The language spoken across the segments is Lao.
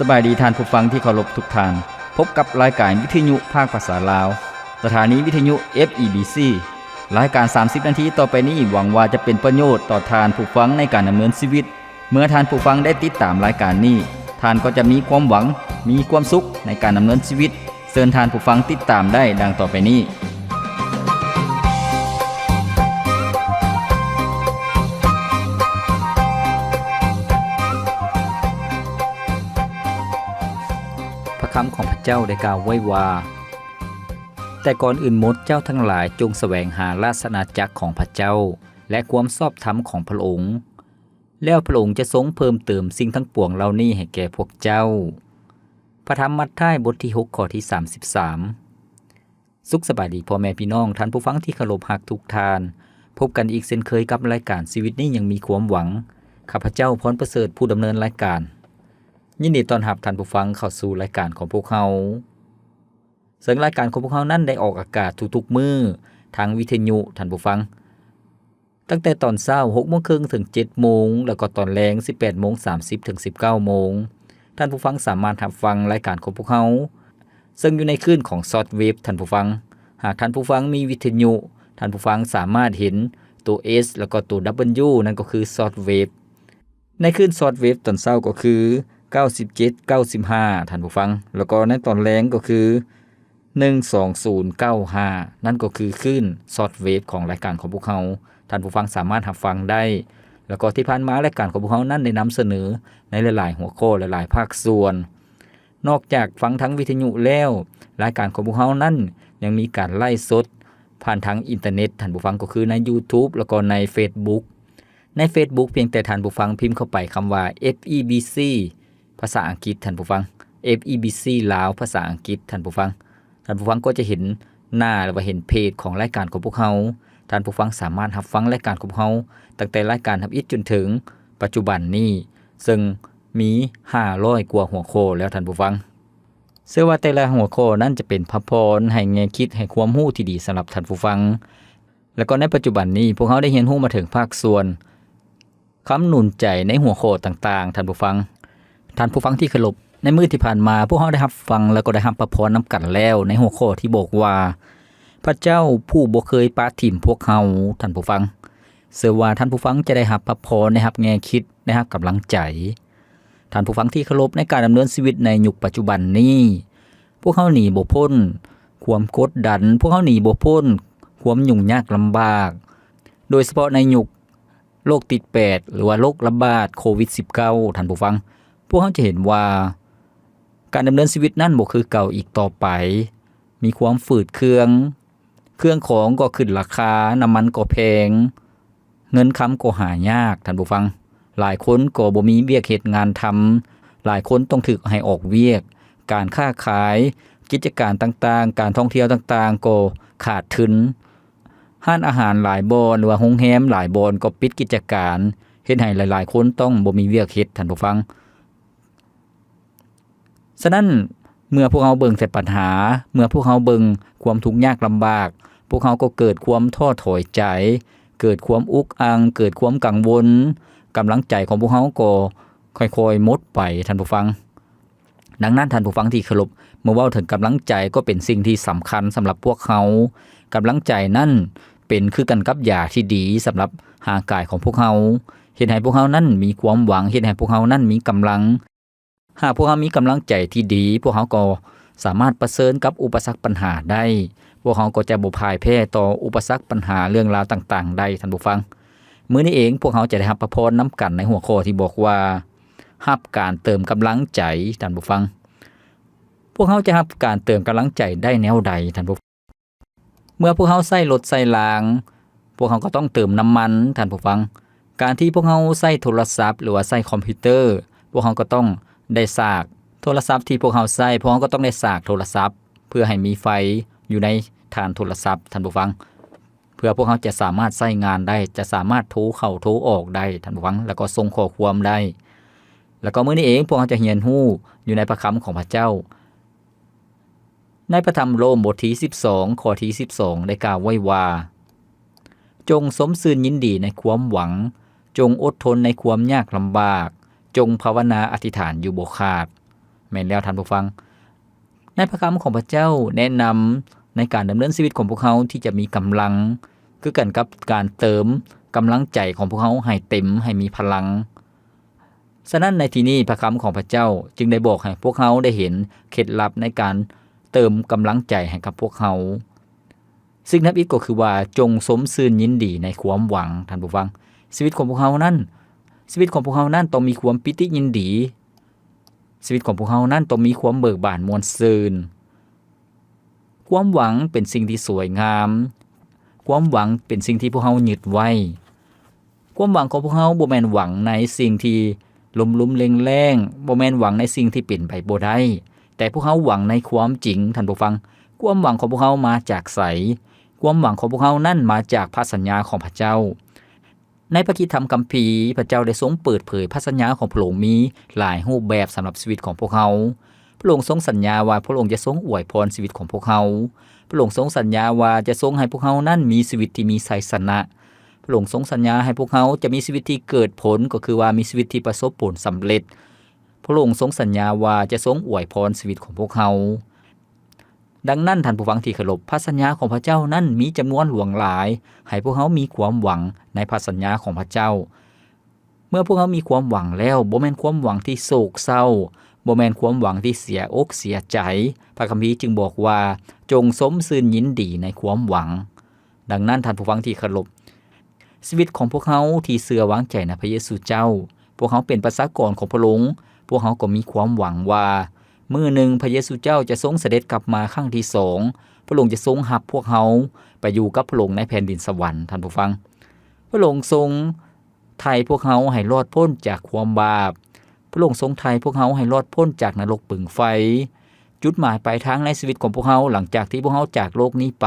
ສະບາຍດີທ່ານຜູ້ຟັງທີ່ເຄົາລົບທຸກທ່ານ. ພົບກັບລາຍການວິທະຍຸພາກພາສາລາວ, ສະຖານີວິທະຍຸ ເອັຟ ອີ ບີ ຊີ. ລາຍການສາມສິບນາທີຕໍ່ໄປນີ້ ຫວັງວ່າຈະເປັນປະໂຫຍດຕໍ່ທ່ານຜູ້ຟັງໃນການດຳເນີນຊີວິດ. ເມື່ອທ່ານຜູ້ຟັງໄດ້ຕິດຕາມລາຍການນີ້, ທ່ານກໍຈະມີຄວາມຫວັງ, ມີຄວາມສຸກໃນການດຳເນີນຊີວິດ. ເຊີນທ່ານຜູ້ຟັງຕິດຕາມໄດ້ດັ່ງຕໍ່ໄປນີ້. ພະຄຳຂອງພະເຈົ້າໄດ້ກ່າວໄວ້ວ່າ, ແຕ່ກ່ອນອື່ນໝົດເຈົ້າທັງຫຼາຍຈົ່ງສະແຫວງຫາລາຊະອານາຈັກຂອງພະເຈົ້າ ແລະ ຄວາມຊອບທຳຂອງພະອົງ, ແລ້ວພະອົງຈະຊົງເພີ່ມເຕີມສິ່ງທັງປວງເຫຼົ່ານີ້ໃຫ້ແກ່ພວກເຈົ້າ. ພະທຳມັດທາຍ ບົດທີຫົກ ຂໍ້ທີສາມສິບສາມ. ສຸກສະບາຍດີພໍ່ແມ່ພີ່ນ້ອງ, ທ່ານຜູ້ຟັງທີ່ເຄົາລົບຮັກທຸກທ່ານ. ພົບກັນອີກເຊັ່ນເຄີຍກັບລາຍການຊີວິດນີ້ຍັງມີຄວາມຫວັງ. ຂ້າພະເຈົ້າ ພອນປະເສີດ ຜູ້ດຳເນີນລາຍການ. ຍິນດີຕ້ອນຮັບທ່ານຜູ້ຟັງເຂົ້າສູ່ລາຍການຂອງພວກເຮົາ. ເຊິ່ງລາຍການຂອງພວກເຮົານັ້ນໄດ້ອອກອາກາດທຸກໆມື້ທາງວິທະຍຸ, ທ່ານຜູ້ຟັງ. ຕັ້ງແຕ່ຕອນເຊົ້າຫົກໂມງເຄິ່ງເຖິງເຈັດໂມງ ແລ້ວກໍຕອນແລງສິບແປດໂມງສາມສິບເຖິງສິບເກົ້າໂມງ. ທ່ານຜູ້ຟັງສາມາດຮັບຟັງລາຍການຂອງພວກເຮົາ ເຊິ່ງຢູ່ໃນຄື້ນຂອງຊອດເວບ, ທ່ານຜູ້ຟັງ. ຫາກທ່ານຜູ້ຟັງມີວິທະຍຸ, ທ່ານຜູ້ຟັງສາມາດເຫັນໂຕ S ແລ້ວກໍໂຕ W ນັ້ນກໍຄືຊອດເວບ. ໃນຄື້ນຊອດເວບຕອນເຊົ້າກໍຄືເກົ້າສິບເຈັດ ເກົ້າສິບຫ້າ ທ່ານຜູ້ຟັງ, ແລ້ວກໍໃນຕອນແລງກໍຄື ໜຶ່ງສອງສູນເກົ້າຫ້າ ນັ້ນກໍຄືຄື້ນຊອດເວບຂອງລາຍການຂອງພວກເຮົາ. ທ່ານຜູ້ຟັງສາມາດຮັບຟັງໄດ້ ແລ້ວກໍທີ່ຜ່ານມາລາຍການຂອງພວກເຮົານັ້ນໄດ້ນຳສະເໜີໃນຫຼາຍໆຫົວຂໍ້ ຫຼາຍໆພາກສ່ວນ. ນອກຈາກຟັງທາງວິທະຍຸແລ້ວ, ລາຍການຂອງພວກເຮົານັ້ນຍັງມີການໄລຟ໌ສົດຜ່ານທາງອິນເຕີເນັດ, ທ່ານຜູ້ຟັງ, ກໍຄືໃນ YouTube ແລ້ວກໍໃນ Facebook. ໃນ Facebook ພຽງແຕ່ທ່ານຜູ້ຟັງພິມເຂົ້າໄປຄຳວ່າ F E B C ພາສາອັງກິດ, ທ່ານຜູ້ຟັງ, F E B C ລາວ ພາສາອັງກິດ, ທ່ານຜູ້ຟັງ. ທ່ານຜູ້ຟັງກໍຈະເຫັນໜ້າ ຫຼືວ່າເຫັນເພຈຂອງລາຍການຂອງພວກເຮົາ. ທ່ານຜູ້ຟັງສາມາດຮັບຟັງລາຍການຂອງພວກເຮົາ ຕັ້ງແຕ່ລາຍການທຳອິດຈົນເຖິງປັດຈຸບັນນີ້, ເຊິ່ງມີຫ້າຮ້ອຍກວ່າຫົວຂໍ້ແລ້ວ, ທ່ານຜູ້ຟັງ. ເຊື່ອວ່າແຕ່ລະຫົວຂໍ້ນັ້ນຈະເປັນພະພອນໃຫ້ແງ່ຄິດ, ໃຫ້ຄວາມຮູ້ທີ່ດີສຳລັບທ່ານຜູ້ຟັງ. ແລ້ວກໍໃນປັດຈຸບັນນີ້, ພວກເຮົາໄດ້ຮຽນຮູ້ມາເຖິງພາກສ່ວນ ຄຳໜູນໃຈໃນຫົວຂໍ້ຕ່າງໆ, ທ່ານຜູ້ຟັງ. ທ່ານຜູ້ຟັງທີ່ເຄົາລົບ, ໃນມື້ທີ່ຜ່ານມາ, ພວກເຮົາໄດ້ຮັບຟັງ ແລ້ວກໍໄດ້ຮັບພະພອນນຳກັນແລ້ວ ໃນຫົວຂໍ້ທີ່ບອກວ່າ, ພະເຈົ້າຜູ້ບໍ່ເຄີຍປະຖິ້ມພວກເຮົາ, ທ່ານຜູ້ຟັງ. ເຊື່ອວ່າທ່ານຜູ້ຟັງຈະໄດ້ຮັບພະພອນ, ໄດ້ຮັບແງ່ຄິດ, ໄດ້ຮັບກຳລັງໃຈ. ທ່ານຜູ້ຟັງທີ່ເຄົາລົບ, ໃນການດຳເນີນຊີວິດໃນຍຸກປັດຈຸບັນນີ້, ພວກເຮົາໜີບໍ່ພົ້ນຄວາມກົດດັນ, ພວກເຮົາໜີບໍ່ພົ້ນຄວາມຫຍຸ້ງຍາກລຳບາກ, ໂດຍສະເພາະໃນຍຸກ ໂລກຕິດແປດ ຫຼືວ່າໂລກລະບາດໂຄວິດສິບເກົ້າ, ທ່ານຜູ້ຟັງ, ພວກເຮົາຈະເຫັນວ່າການດຳເນີນຊີວິດນັ້ນບໍ່ຄືເກົ່າອີກຕໍ່ໄປ, ມີຄວາມຝືດເຄືອງ, ເຄື່ອງຂອງກໍຂຶ້ນລາຄາ, ນ້ຳມັນກໍແພງ, ເງິນຄຳກໍຫາຍາກ, ທ່ານຜູ້ຟັງ. ຫຼາຍຄົນກໍບໍ່ມີວຽກເຮັດງານທຳ, ຫຼາຍຄົນຕ້ອງຖືກໃຫ້ອອກວຽກ, ການຄ້າຂາຍ, ກິດຈະການຕ່າງໆ, ການທ່ອງທ່ຽວຕ່າງໆກໍຂາດທຶນ. ຮ້ານອາຫານຫຼາຍບ່ອນ ຫຼືວ່າໂຮງແຮມຫຼາຍບ່ອນກໍປິດກິດຈະການ, ເຮັດໃຫ້ຫຼາຍໆຄົນຕ້ອງບໍ່ມີວຽກເຮັດ, ທ່ານຜູ້ຟັງ. ສະນັ້ນ, ເມື່ອພວກເຮົາເບິ່ງແຕ່ບັນຫາ, ເມື່ອພວກເຮົາເບິ່ງຄວາມທຸກຍາກລຳບາກ, ພວກເຮົາກໍເກີດຄວາມທໍ້ຖອຍໃຈ, ເກີດຄວາມອຸກອັ່ງ, ເກີດຄວາມກັງວົນ, ກຳລັງໃຈຂອງພວກເຮົາກໍຄ່ອຍໆໝົດໄປ, ທ່ານຜູ້ຟັງ. ດັ່ງນັ້ນ, ທ່ານຜູ້ຟັງທີ່ເຄົາລົບ, ເມື່ອເວົ້າເຖິງກຳລັງໃຈກໍເປັນສິ່ງທີ່ສຳຄັນສຳລັບພວກເຮົາ. ກຳລັງໃຈນັ້ນເປັນຄືກັນກັບຢາທີ່ດີສຳລັບຮ່າງກາຍຂອງພວກເຮົາ, ເຮັດໃຫ້ພວກເຮົານັ້ນມີຄວາມຫວັງ, ເຮັດໃຫ້ພວກເຮົານັ້ນມີກຳລັງ. ຫາກພວກເຮົາມີກຳລັງໃຈທີ່ດີ, ພວກເຮົາກໍສາມາດປະເຊີນກັບອຸປະສັກບັນຫາໄດ້. ພວກເຮົາກໍຈະບໍ່ພ່າຍແພ້ຕໍ່ອຸປະສັກບັນຫາເລື່ອງລາວຕ່າງໆໄດ້, ທ່ານຜູ້ຟັງ. ມື້ນີ້ເອງ, ພວກເຮົາຈະໄດ້ຮັບພະພອນນຳກັນໃນຫົວຂໍ້ທີ່ບອກວ່າ, ຮັບການເຕີມກຳລັງໃຈ, ທ່ານຜູ້ຟັງ. ພວກເຮົາຈະຮັບການເຕີມກຳລັງໃຈໄດ້ແນວໃດ, ທ່ານຜູ້ ເມື່ອພວກເຮົາໃຊ້ລົດໃຊ້ລາງ, ພວກເຮົາກໍຕ້ອງເຕີມນ້ຳມັນ, ທ່ານຜູ້ຟັງ. ການທີ່ພວກເຮົາໃຊ້ໂທລະສັບ ຫຼືວ່າໃຊ້ຄອມພິວເຕີ, ພວກເຮົາກໍຕ້ອງໄດ້ສາກ. ໂທລະສັບທີ່ພວກເຮົາໃຊ້, ພວກເຮົາກໍຕ້ອງໄດ້ສາກໂທລະສັບ ເພື່ອໃຫ້ມີໄຟຢູ່ໃນຖານໂທລະສັບ, ທ່ານຜູ້ຟັງ. ເພື່ອພວກເຮົາຈະສາມາດໃຊ້ງານໄດ້, ຈະສາມາດໂທເຂົ້າໂທອອກໄດ້, ທ່ານຜູ້ຟັງ, ແລ້ວກໍສົ່ງຂໍ້ຄວາມໄດ້. ແລ້ວກໍມື້ນີ້ເອງ, ພວກເຮົາຈະຮຽນຮູ້ຢູ່ໃນພະຄຳຂອງພະເຈົ້າ. ໃນພະທຳໂລມບົດທີສິບສອງ ຂໍ້ທີສິບສອງ ໄດ້ກ່າວໄວ້ວ່າ, ຈົ່ງຊົມຊື່ນຍິນດີໃນຄວາມຫວັງ, ຈົ່ງອົດທົນໃນຄວາມຍາກລຳບາກ, ຈົ່ງພາວະນາອະທິຖານຢູ່ບໍ່ຂາດ. ແມ່ນແລ້ວທ່ານຜູ້ຟັງ, ໃນພະຄຳຂອງພະເຈົ້າແນະນຳໃນການດຳເນີນຊີວິດຂອງພວກເຮົາທີ່ຈະມີກຳລັງ ຄືກັນກັບການເຕີມກຳລັງໃຈຂອງພວກເຮົາໃຫ້ເຕັມ, ໃຫ້ມີພະລັງ. ສະນັ້ນໃນທີ່ນີ້ພະຄຳຂອງພະເຈົ້າຈຶ່ງໄດ້ບອກໃຫ້ພວກເຮົາໄດ້ເຫັນເຄັດລັບໃນການເຕີມກຳລັງໃຈໃຫ້ກັບພວກເຮົາ. ສິ່ງທຳອິດກໍຄືວ່າ ຈົ່ງຊົມຊື່ນຍິນດີໃນຄວາມຫວັງ. ທ່ານຜູ້ຟັງ, ຊີວິດຂອງພວກເຮົານັ້ນ, ຊີວິດຂອງພວກເຮົານັ້ນຕ້ອງມີຄວາມປີຕິຍິນດີ. ຊີວິດຂອງພວກເຮົານັ້ນຕ້ອງມີຄວາມເບີກບານມ່ວນຊື່ນ. ຄວາມຫວັງເປັນສິ່ງທີ່ສວຍງາມ. ຄວາມຫວັງເປັນສິ່ງທີ່ພວກເຮົາຍຶດໄວ້. ຄວາມຫວັງຂອງພວກເຮົາບໍ່ແມ່ນຫວັງໃນສິ່ງທີ່ລົມໆແລ້ງໆ, ບໍ່ແມ່ນຫວັງໃນສິ່ງທີ່ເປັນໄປບໍ່ໄດ້, ແຕ່ພວກເຮົາຫວັງໃນຄວາມຈິງ. ທ່ານຜູ້ຟັງ, ຄວາມຫວັງຂອງພວກເຮົາມາຈາກໃສ? ຄວາມຫວັງຂອງພວກເຮົານັ້ນມາຈາກພະສັນຍາຂອງພະເຈົ້າ. ໃນພະຄຣິສຕະທຳຄຳພີ, ພະເຈົ້າໄດ້ຊົງເປີດເຜີຍພະສັນຍາຂອງພະອົງມີຫຼາຍຮູບແບບສຳລັບຊີວິດຂອງພວກເຮົາ. ພະອົງຊົງສັນຍາວ່າພະອົງຈະຊົງອວຍພອນຊີວິດຂອງພວກເຮົາ. ພະອົງຊົງສັນຍາວ່າຈະຊົງໃຫ້ພວກເຮົານັ້ນມີຊີວິດທີ່ມີໄຊຊະນະ. ພະອົງຊົງສັນຍາໃຫ້ພວກເຮົາຈະມີຊີວິດທີ່ເກີດຜົນ, ກໍຄືວ່າມີຊີວິດທີ່ປະສົບຜົນສຳເລັດ. ພະອົງຊົງສັນຍາວ່າຈະຊົງອວຍພອນຊີວິດຂອງພວກເຮົາ. ດັ່ງນັ້ນ, ທ່ານຜູ້ຟັງທີ່ເຄົາລົບ, ພະສັນຍາຂອງພະເຈົ້ານັ້ນມີຈຳນວນຫຼວງຫຼາຍ, ໃຫ້ພວກເຮົາມີຄວາມຫວັງໃນພະສັນຍາຂອງພະເຈົ້າ. ເມື່ອພວກເຮົາມີຄວາມຫວັງແລ້ວ, ບໍ່ແມ່ນຄວາມຫວັງທີ່ໂສກເສົ້າ, ບໍ່ແມ່ນຄວາມຫວັງທີ່ເສຍອົກເສຍໃຈ. ພະຄຳພີຈຶ່ງບອກວ່າ, ຈົ່ງຊົມຊື່ນຍິນດີໃນຄວາມຫວັງ. ດັ່ງນັ້ນ, ທ່ານຜູ້ຟັງທີ່ເຄົາລົບ, ຊີວິດຂອງພວກເຮົາທີ່ເຊື່ອວາງໃຈໃນພະເຢຊູເຈົ້າ, ພວກເຮົາເປັນປະຊາກອນຂອງພະອົງ, ພວກເຮົາກໍມີຄວາມຫວັງວ່າ ມື້ໜຶ່ງພະເຢຊູເຈົ້າຈະຊົງສະເດັດກັບມາຄັ້ງທີສອງ, ພະອົງຈະຊົງຮັບພວກເຮົາໄປຢູ່ກັບພະອົງໃນແຜ່ນດິນສະຫວັນ. ທ່ານຜູ້ຟັງ, ພະອົງຊົງໄຖ່ພວກເຮົາໃຫ້ລອດພົ້ນຈາກຄວາມບາບ. ພະອົງຊົງໄຖ່ພວກເຮົາໃຫ້ລອດພົ້ນຈາກນະລົກບຶງໄຟ. ຈຸດໝາຍປາຍທາງໃນຊີວິດຂອງພວກເຮົາ ຫຼັງຈາກທີ່ພວກເຮົາຈາກໂລກນີ້ໄປ,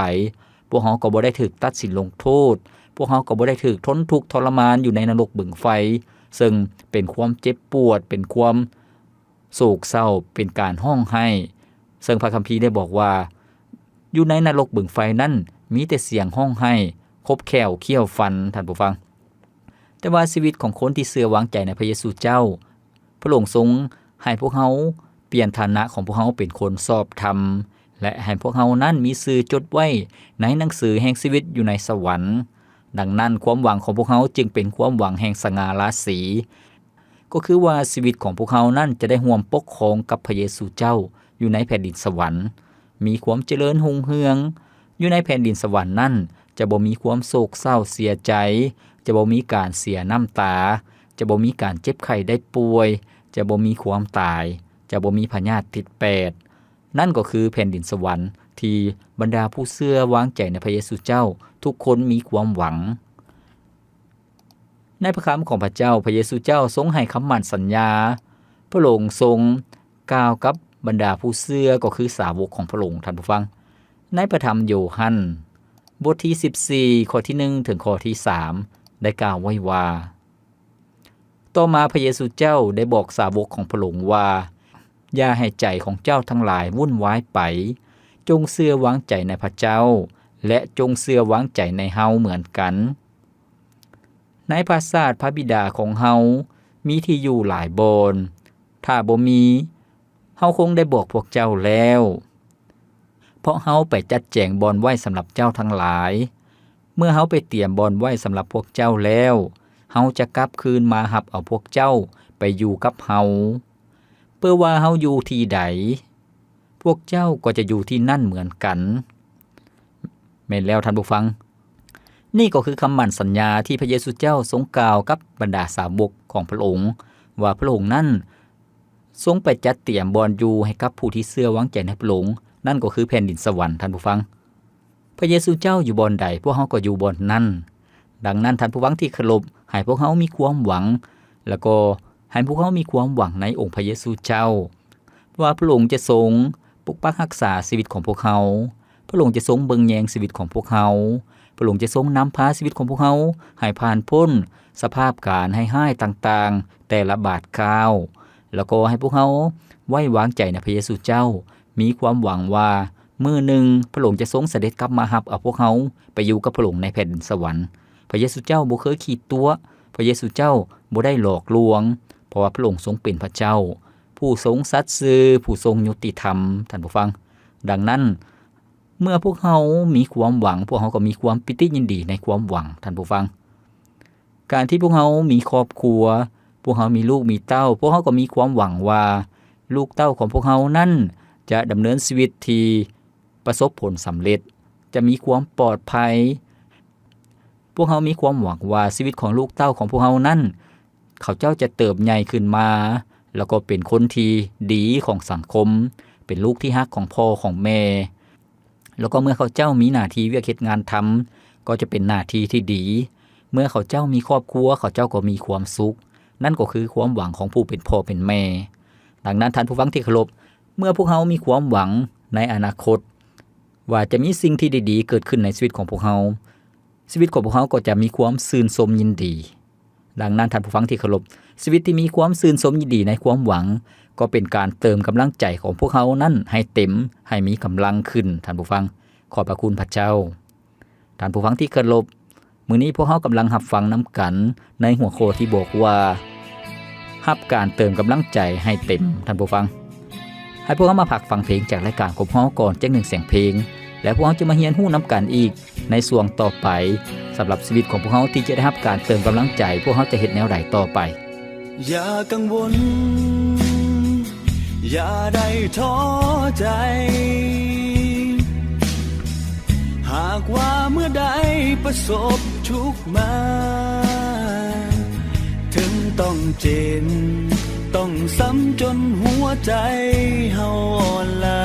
ພວກເຮົາກໍບໍ່ໄດ້ຖືກຕັດສິນລົງໂທດ, ພວກເຮົາກໍບໍ່ໄດ້ຖືກທົນທຸກທໍລະມານຢູ່ໃນນະລົກບຶງໄຟ, ເຊິ່ງເປັນຄວາມເຈັບປວດ, ເປັນຄວາມໂສກເສົ້າ, ເປັນການຮ້ອງໄຫ້, ເຊິ່ງພະຄຳພີໄດ້ບອກວ່າ ຢູ່ໃນນະລົກບຶງໄຟນັ້ນມີແຕ່ສຽງຮ້ອງໄຫ້, ຄົບແຂ້ວຄ້ຽວຟັນ, ທ່ານຜູ້ຟັງ. ແຕ່ວ່າຊີວິດຂອງຄົນທີ່ເຊື່ອວາງໃຈໃນພະເຢຊູເຈົ້າ, ພະອົງຊົງໃຫ້ພວກເຮົາປ່ຽນຖານະຂອງພວກເຮົາເປັນຄົນຊອບທຳ ແລະ ໃຫ້ພວກເຮົານັ້ນມີຊື່ຈົດໄວ້ໃນໜັງສືແຫ່ງຊີວິດຢູ່ໃນສະຫວັນ. ດັ່ງນັ້ນ, ຄວາມຫວັງຂອງພວກເຮົາຈຶ່ງເປັນຄວາມຫວັງແຫ່ງສະຫງ່າລາສີ, ກໍຄືວ່າຊີວິດຂອງພວກເຮົານັ້ນຈະໄດ້ຮ່ວມປົກຄອງກັບພະເຢຊູເຈົ້າຢູ່ໃນແຜ່ນດິນສະຫວັນ, ມີຄວາມຈະເລີນຮຸ່ງເຮືອງ. ຢູ່ໃນແຜ່ນດິນສະຫວັນນັ້ນ ຈະບໍ່ມີຄວາມໂສກເສົ້າເສຍໃຈ, ຈະບໍ່ມີການເສຍນ້ຳຕາ, ຈະບໍ່ມີການເຈັບໄຂ້ໄດ້ປ່ວຍ, ຈະບໍ່ມີຄວາມຕາຍ, ຈະບໍ່ມີພະຍາດຕິດແປດ. ນັ້ນກໍຄືແຜ່ນດິນສະຫວັນທີ່ບັນດາຜູ້ເຊື່ອວາງໃຈໃນພະເຢຊູເຈົ້າທຸກຄົນມີຄວາມຫວັງ. ໃນພະຄຳຂອງພະເຈົ້າ, ພະເຢຊູເຈົ້າຊົງໃຫ້ຄຳໝັ້ນສັນຍາ. ພະອົງຊົງກ່າວກັບບັນດາຜູ້ເຊື່ອ, ກໍຄືສາວົກຂອງພະອົງ, ທ່ານຜູ້ຟັງ. ໃນພະທຳໂຢຮັນ ບົດທີສິບສີ່ ຂໍ້ທີໜຶ່ງ ເຖິງຂໍ້ທີສາມ ໄດ້ກ່າວໄວ້ວ່າ, ຕໍ່ມາພະເຢຊູເຈົ້າໄດ້ບອກສາວົກຂອງພະອົງວ່າ, ຢ່າໃຫ້ໃຈຂອງເຈົ້າທັງຫຼາຍວຸ່ນວາຍໄປ, ຈົ່ງເຊື່ອວາງໃຈໃນພະເຈົ້າ ແລະ ຈົ່ງເຊື່ອວາງໃຈໃນເຮົາເໝືອນກັນ. ໃນປາສາດພະບິດາຂອງເຮົາມີທີ່ຢູ່ຫຼາຍບ່ອນ, ຖ້າບໍ່ມີ, ເຮົາຄົງໄດ້ບອກພວກເຈົ້າແລ້ວ, ເພາະເຮົາໄປຈັດແຈງບ່ອນໄວ້ສຳລັບເຈົ້າທັງຫຼາຍ. ເມື່ອເຮົາໄປຕຽມບ່ອນໄວ້ສຳລັບພວກເຈົ້າແລ້ວ, ເຮົາຈະກັບຄືນມາຮັບເອົາພວກເຈົ້າໄປຢູ່ກັບເຮົາ. ເພື່ອວ່າເຮົາຢູ່ທີ່ໃດ, ພວກເຈົ້າກໍຈະຢູ່ທີ່ນັ້ນເໝືອນກັນ. ແມ່ນແລ້ວທ່ານຜູ້ຟັງ, ນີ້ກໍຄືຄຳໝັ້ນສັນຍາທີ່ພະເຢຊູເຈົ້າຊົງກ່າວກັບບັນດາສາວົກຂອງພະອົງ, ວ່າພະອົງນັ້ນຊົງໄປຈັດຕຽມບ່ອນຢູ່ໃຫ້ກັບຜູ້ທີ່ເຊື່ອວາງໃຈໃນພະອົງ, ນັ້ນກໍຄືແຜ່ນດິນສະຫວັນ, ທ່ານຜູ້ຟັງ. ພະເຢຊູເຈົ້າຢູ່ບ່ອນໃດ, ພວກເຮົາກໍຢູ່ບ່ອນນັ້ນ. ດັ່ງນັ້ນ, ທ່ານຜູ້ຟັງທີ່ເຄົາລົບ, ໃຫ້ພວກເຮົາມີຄວາມຫວັງ, ແລ້ວກໍໃຫ້ພວກເຮົາມີຄວາມຫວັງໃນອົງພະເຢຊູເຈົ້າ, ວ່າພະອົງຈະຊົງປົກປັກຮັກສາຊີວິດຂອງພວກເຮົາ, ພະອົງຈະຊົງເບິ່ງແຍງຊີວິດຂອງພວກເຮົາ, ພະອົງຈະຊົງນຳພາຊີວິດຂອງພວກເຮົາໃຫ້ຜ່ານພົ້ນສະພາບການຮ້າຍໆຕ່າງໆແຕ່ລະບາດກ້າວ, ແລ້ວກໍໃຫ້ພວກເຮົາໄວ້ວາງໃຈໃນພະເຢຊູເຈົ້າ, ມີຄວາມຫວັງວ່າ ມື້ໜຶ່ງພະອົງຈະຊົງສະເດັດກັບມາຮັບເອົາພວກເຮົາໄປຢູ່ກັບພະອົງໃນແຜ່ນດິນສະຫວັນ. ພະເຢຊູເຈົ້າບໍ່ເຄີຍຂີ້ຕົວະ, ພະເຢຊູເຈົ້າບໍ່ໄດ້ຫຼອກລວງ, ເພາະວ່າພະອົງຊົງເປັນພະເຈົ້າ. ຜູ້ຊົງສັດຊື່, ຜູ້ຊົງຍຸຕິທຳ, ທ່ານຜູ້ຟັງ. ດັ່ງນັ້ນ, ເມື່ອພວກເຮົາມີຄວາມຫວັງ, ພວກເຮົາກໍມີຄວາມປີຕິຍິນດີໃນຄວາມຫວັງ, ທ່ານຜູ້ຟັງ. ການທີ່ພວກເຮົາມີຄອບຄົວ, ພວກເຮົາມີລູກມີເຕົ້າ, ພວກເຮົາກໍມີຄວາມຫວັງວ່າ ລູກເຕົ້າຂອງພວກເຮົານັ້ນຈະດຳເນີນຊີວິດທີ່ປະສົບຜົນສຳເລັດ, ຈະມີຄວາມປອດໄພ. ພວກເຮົາມີຄວາມຫວັງວ່າຊີວິດຂອງລູກເຕົ້າຂອງພວກເຮົານັ້ນ, ເຂົາເຈົ້າຈະເຕີບໃຫຍ່ຂຶ້ນມາ, ແລ້ວກໍເປັນຄົນທີ່ດີຂອງສັງຄົມ, ເປັນລູກທີ່ຮັກຂອງພໍ່ຂອງແມ່. ແລ້ວກໍເມື່ອເຂົາເຈົ້າມີໜ້າທີ່ວຽກເຮັດງານທຳ, ກໍຈະເປັນໜ້າທີ່ທີ່ດີ. ເມື່ອເຂົາເຈົ້າມີຄອບຄົວ, ເຂົາເຈົ້າກໍມີຄວາມສຸກ. ນັ້ນກໍຄືຄວາມຫວັງຂອງຜູ້ເປັນພໍ່ເປັນແມ່. ດັ່ງນັ້ນ, ທ່ານຜູ້ຟັງທີ່ເຄົາລົບ, ເມື່ອພວກເຮົາມີຄວາມຫວັງໃນອະນາຄົດວ່າຈະມີສິ່ງທີ່ດີໆເກີດຂຶ້ນໃນຊີວິດຂອງພວກເຮົາ, ຊີວິດຂອງພວກເຮົາກໍຈະມີຄວາມຊື່ນຊົມຍິນດີ. ດັ່ງນັ້ນ, ທ່ານຜູ້ຟັງທີ່ເຄົາລົບ, ຊີວິດທີ່ມີຄວາມຊື່ນຊົມຍິນດີໃນຄວາມຫວັງ, ກໍເປັນການເຕີມກຳລັງໃຈຂອງພວກເຮົານັ້ນໃຫ້ເຕັມ, ໃຫ້ມີກຳລັງຂຶ້ນ, ທ່ານຜູ້ຟັງ. ຂອບພະຄຸນພະເຈົ້າ. ທ່ານຜູ້ຟັງທີ່ເຄົາລົບ, ມື້ນີ້ພວກເຮົາກຳລັງຮັບຟັງນຳກັນໃນຫົວຂໍ້ທີ່ບອກວ່າ ຮັບການເຕີມກຳລັງໃຈໃຫ້ເຕັມ, ທ່ານຜູ້ຟັງ. ໃຫ້ພວກເຮົາມາພັກຟັງເພງຈາກລາຍການຂອງພວກເຮົາກ່ອນຈັກໜຶ່ງສຽງເພງ, ແລ້ວພວກເຮົາຈະມາຮຽນຮູ້ນຳກັນອີກໃນຊ່ວງຕໍ່ໄປ. ສຳລັບຊີວິດຂອງພວກເຮົາທີ່ຈະໄດ້ຮັບການເຕີມກຳລັງໃຈ, ພວກເຮົາຈະເຮັດແນວໃດຕໍ່ໄປ? ຢ່າກັງວົນ, ຢ່າໄດ້ທໍ້ໃຈ, ຫາກວ່າເມື່ອໃດປະສົບທຸກມາ, ເຖິງຕ້ອງເຈັບ, ຕ້ອງຊ້ຳຈົນຫົວໃຈເຮົາອ່ອນລາ,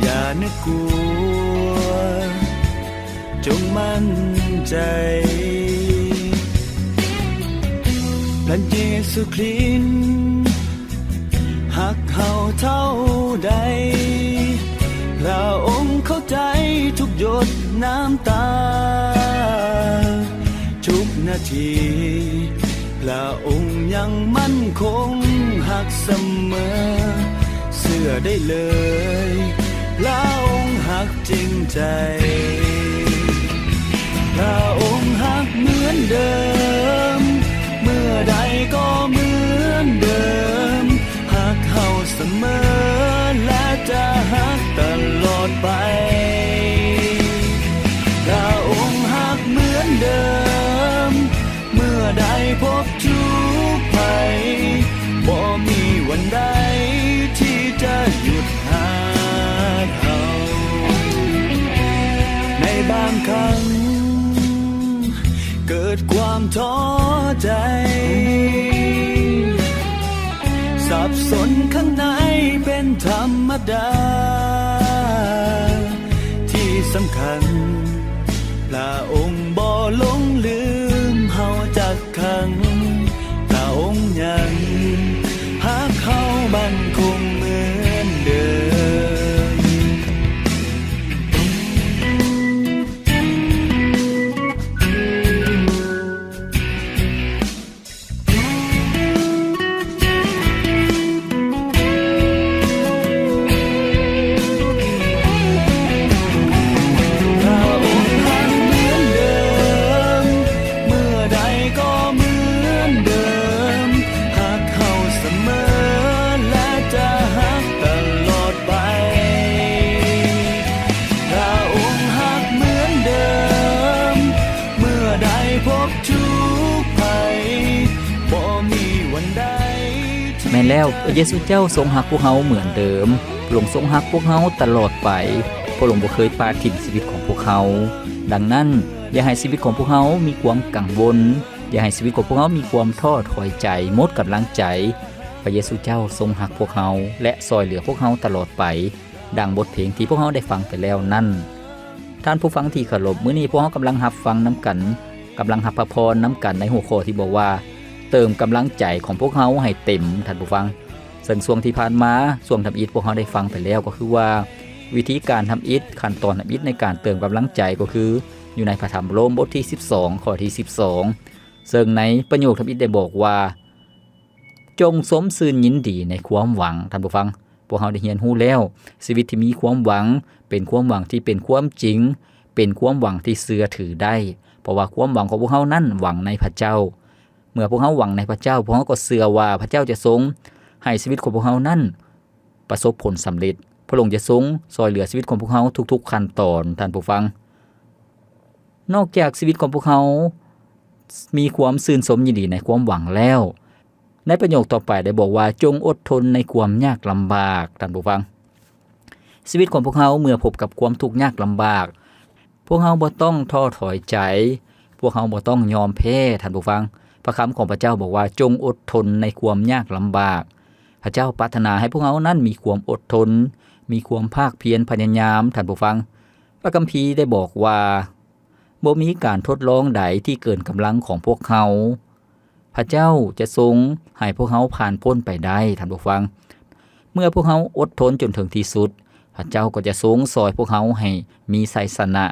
ຢ່ານຶກກົວ. ຈົ່ງໝັ້ນໃຈ ພະເຢຊູຄຣິດຮັກເຮົາເທົ່າໃດ. ພະອົງເຂົ້າໃຈທຸກຢົດນ້ຳຕາ, ທຸກນາທີ ພະອົງຍັງໝັ້ນຄົງຮັກສະເໝີ. ເຊື່ອໄດ້ເລີຍ ພະອົງຮັກຈິງໃຈ. ພະອົງຮັກເໝືອນເດີມ, ເມື່ອໃດກໍເໝືອນເດີມ, ຮັກເຮົາສະເໝີ ແລະ ຈະຮັກຕະຫຼອດໄປ. ພະອົງຮັກເໝືອນເດີມ, ເມື່ອໃດພົບທຸກໄພ, ບໍ່ມີວັນໃດທີ່ຈະຢຸດຮັກເຮົາ. ໃນບາງຄັ້ງເກີດຄວາມທໍ້ໃຈ, ສັບສົນຂ້າງໃນເປັນທຳມະດາ. ທີ່ສຳຄັນ ພະອົງບໍ່ຫຼົງລືມເຮົາຈັກຄັ້ງ, ພະອົງຍັງຮັກເຮົາໝັ້ນຄົງເໝືອນເດີມ. ພະອົງຮັກເໝືອນເດີມ, ເມື່ອໃດກໍເໝືອນເດີມ, ຮັກເຮົາສະເໝີ ແລະ ຈະຮັກຕະຫຼອດໄປ. ພະອົງຮັກເໝືອນເດີມ, ເມື່ອໃດພົບທຸກໄພ, ບໍ່ມີວັນໃດທີ່ ແມ່ນແລ້ວ, ພະເຢຊູເຈົ້າຊົງຮັກພວກເຮົາເໝືອນເດີມ. ພະອົງຊົງຮັກພວກເຮົາຕະຫຼອດໄປ. ພະອົງບໍ່ເຄີຍປະຖິ້ມຊີວິດຂອງພວກເຮົາ. ດັ່ງນັ້ນ, ຢ່າໃຫ້ຊີວິດຂອງພວກເຮົາມີຄວາມກັງວົນ. ຢ່າໃຫ້ຊີວິດຂອງພວກເຮົາມີຄວາມທໍ້ຖອຍໃຈ, ໝົດກຳລັງໃຈ. ພະເຢຊູເຈົ້າຊົງຮັກພວກເຮົາ ແລະ ຊ່ອຍເຫຼືອພວກເຮົາຕະຫຼອດໄປ. ດັ່ງບົດເພງທີ່ພວກເຮົາໄດ້ຟັງໄປແລ້ວນັ້ນ. ທ່ານຜູ້ຟັງທີ່ເຄົາລົບ, ມື້ນີ້ພວກເຮົາກຳລັງຮັບຟັງນຳກັນ, ກຳລັງຮັບພະພອນນຳກັນໃນຫົວຂໍ້ທີ່ບອກວ່າ ເຕີມກຳລັງໃຈຂອງພວກເຮົາໃຫ້ເຕັມ, ທ່ານຜູ້ຟັງ. ເຊິ່ງຊ່ວງທີ່ຜ່ານມາ, ຊ່ວງທຳອິດພວກເຮົາໄດ້ຟັງໄປແລ້ວ, ກໍຄືວ່າວິທີການທຳອິດ, ຂັ້ນຕອນທຳອິດໃນການເຕີມກຳລັງໃຈ ກໍຄືຢູ່ໃນພະທຳໂລມບົດທີສິບສອງ ຂໍ້ທີສິບສອງ ເຊິ່ງໃນປະໂຫຍກທຳອິດໄດ້ບອກວ່າ ຈົ່ງຊົມຊື່ນຍິນດີໃນຄວາມຫວັງ. ທ່ານຜູ້ຟັງ, ພວກເຮົາໄດ້ຮຽນຮູ້ແລ້ວ, ຊີວິດທີ່ມີຄວາມຫວັງ ເປັນຄວາມຫວັງທີ່ເປັນຄວາມຈິງ, ເປັນຄວາມຫວັງທີ່ເຊື່ອຖືໄດ້, ເພາະວ່າຄວາມຫວັງຂອງພວກເຮົານັ້ນຫວັງໃນພະເຈົ້າ. ເມື່ອພວກເຮົາຫວັງໃນພະເຈົ້າ, ພວກເຮົາກໍເຊື່ອວ່າພະເຈົ້າຈະຊົງ ໃຫ້ຊີວິດຂອງພວກເຮົານັ້ນປະສົບຜົນສຳເລັດ. ພະອົງຈະຊົງຊ່ອຍເຫຼືອຊີວິດຂອງພວກເຮົາທຸກໆຂັ້ນຕອນ, ທ່ານຜູ້ຟັງ. ນອກຈາກຊີວິດຂອງພວກເຮົາມີຄວາມຊື່ນຊົມຍິນດີໃນຄວາມຫວັງແລ້ວ, ໃນປະໂຫຍກຕໍ່ໄປໄດ້ບອກວ່າ, ຈົ່ງອົດທົນໃນຄວາມຍາກລຳບາກ, ທ່ານຜູ້ຟັງ. ຊີວິດຂອງພວກເຮົາເມື່ອພົບກັບຄວາມທຸກຍາກລຳບາກ, ພວກເຮົາບໍ່ຕ້ອງທໍ້ຖອຍໃຈ, ພວກເຮົາບໍ່ຕ້ອງຍອມແພ້, ທ່ານຜູ້ຟັງ. ພະຄຳຂອງພະເຈົ້າບອກວ່າ, ຈົ່ງອົດທົນໃນຄວາມຍາກລຳບາກ. ພະເຈົ້າປາດຖະໜາໃຫ້ພວກເຮົານັ້ນມີຄວາມອົດທົນ, ມີຄວາມພາກພຽນພະຍາຍາມ, ທ່ານຜູ້ຟັງ. ພະຄຳພີໄດ້ບອກວ່າ, ບໍ່ມີການທົດລອງໃດທີ່ເກີນກຳລັງຂອງພວກເຮົາ. ພະເຈົ້າຈະຊົງໃຫ້ພວກເຮົາຜ່ານພົ້ນໄປໄດ້, ທ່ານຜູ້ຟັງ. ເມື່ອພວກເຮົາອົດທົນຈົນເຖິງທີ່ສຸດ, ພະເຈົ້າກໍຈະຊົງຊ່ອຍພວກເຮົາໃຫ້ມີໄຊຊະນະ.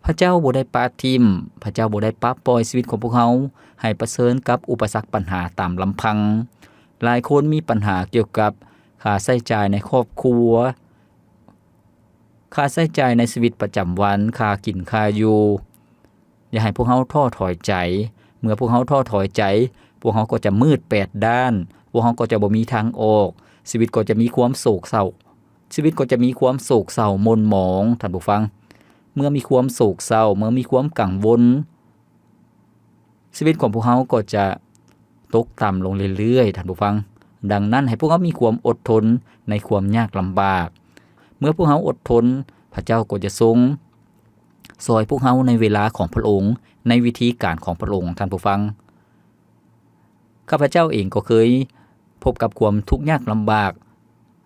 ພະເຈົ້າບໍ່ໄດ້ປະຖິ້ມ, ພະເຈົ້າບໍ່ໄດ້ປະປ່ອຍຊີວິດຂອງພວກເຮົາໃຫ້ປະເຊີນກັບອຸປະສັກບັນຫາຕາມລຳພັງ. ຫຼາຍຄົນມີບັນຫາກ່ຽວກັບຄ່າໃຊ້ຈ່າຍໃນຄອບຄົວ, ຄ່າໃຊ້ຈ່າຍໃນຊີວິດປະຈຳວັນ, ຄ່າກິນ, ຄ່າຢູ່. ຢ່າໃຫ້ພວກເຮົາທໍ້ຖອຍໃຈ. ເມື່ອພວກເຮົາທໍ້ຖອຍໃຈ, ພວກເຮົາກໍຈະມືດແປດດ້ານ, ພວກເຮົາກໍຈະບໍ່ມີທາງອອກ, ຊີວິດກໍຈະມີຄວາມໂສກເສົ້າ, ຊີວິດກໍຈະມີຄວາມໂສກເສົ້າໝົນໝອງ, ທ່ານຜູ້ຟັງ. ເມື່ອມີຄວາມໂສກເສົ້າ, ເມື່ອມີຄວາມກັງວົນ, ຊີວິດຂອງພວກເຮົາກໍຈະຕົກຕ່ຳລົງເລື້ອຍໆ, ທ່ານຜູ້ຟັງ. ດັ່ງນັ້ນ, ໃຫ້ພວກເຮົາມີຄວາມອົດທົນໃນຄວາມຍາກລຳບາກ. ເມື່ອພວກເຮົາອົດທົນ, ພະເຈົ້າກໍຈະຊົງຊ່ອຍພວກເຮົາໃນເວລາຂອງພະອົງ, ໃນວິທີການຂອງພະອົງ, ທ່ານຜູ້ຟັງ. ຂ້າພະເຈົ້າເອງກໍເຄີຍພົບກັບຄວາມທຸກຍາກລຳບາກ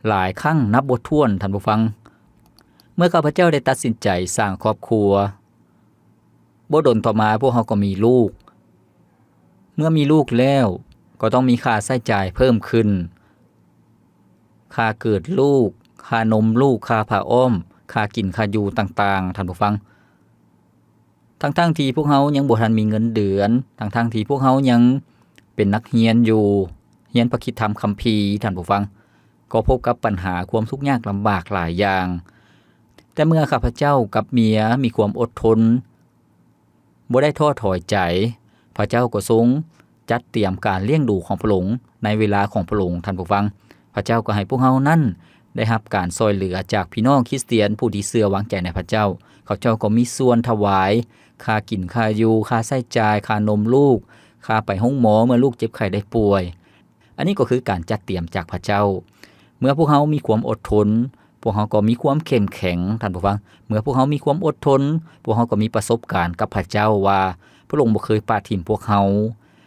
ຫຼາຍຄັ້ງນັບບໍ່ຖ້ວນ, ທ່ານຜູ້ຟັງ. ເມື່ອຂ້າພະເຈົ້າໄດ້ຕັດສິນໃຈສ້າງຄອບຄົວ, ບໍ່ດົນຕໍ່ມາພວກເຮົາກໍມີລູກ. ເມື່ອມີລູກແລ້ວກໍຕ້ອງມີຄ່າໃຊ້ຈ່າຍເພີ່ມຂຶ້ນ, ຄ່າເກີດລູກ, ຄ່ານົມລູກ, ຄ່າຜ້າອ້ອມ, ຄ່າກິນ, ຄ່າຢູ່ຕ່າງໆ, ທ່ານຜູ້ຟັງ. ທັງໆທີ່ພວກເຮົາຍັງບໍ່ທັນມີເງິນເດືອນ, ທັງໆທີ່ພວກເຮົາຍັງເປັນນັກຮຽນຢູ່, ຮຽນພະຄຣິດທຳຄຳພີ, ທ່ານຜູ້ຟັງ, ກໍພົບກັບບັນຫາຄວາມທຸກຍາກລຳບາກຫຼາຍຢ່າງ. ແຕ່ເມື່ອຂ້າພະເຈົ້າກັບເມຍມີຄວາມອົດທົນ, ບໍ່ໄດ້ທໍ້ຖອຍໃຈ, ພະເຈົ້າກໍຊົງຈັດຕຽມການລ້ຽງດູຂອງພະອົງໃນເວລາຂອງພະອົງ, ທ່ານຜູ້ຟັງ. ພະເຈົ້າກໍໃຫ້ພວກເຮົານັ້ນໄດ້ຮັບການຊ່ອຍເຫຼືອຈາກພີ່ນ້ອງຄຣິສຕຽນຜູ້ທີ່ເຊື່ອວາງໃຈໃນພະເຈົ້າ. ເຂົາເຈົ້າກໍມີສ່ວນຖວາຍຄ່າກິນ, ຄ່າຢູ່, ຄ່າໃຊ້ຈ່າຍ, ຄ່ານົມລູກ, ຄ່າໄປໂຮງໝໍເມື່ອລູກເຈັບໄຂ້ໄດ້ປ່ວຍ. ອັນນີ້ກໍຄືການຈັດຕຽມຈາກພະເຈົ້າ. ເມື່ອພວກເຮົາມີຄວາມອົດທົນ, ພວກເຮົາກໍມີຄວາມເຂັ້ມແຂງ, ທ່ານຜູ້ຟັງ. ເມື່ອພວກເຮົາມີຄວາມອົດທົນ, ພວກເຮົາກໍມີປະສົບການກັບພະເຈົ້າວ່າ ພະອົງບໍ່ເຄີຍປະຖິ້ມພວກເຮົາ.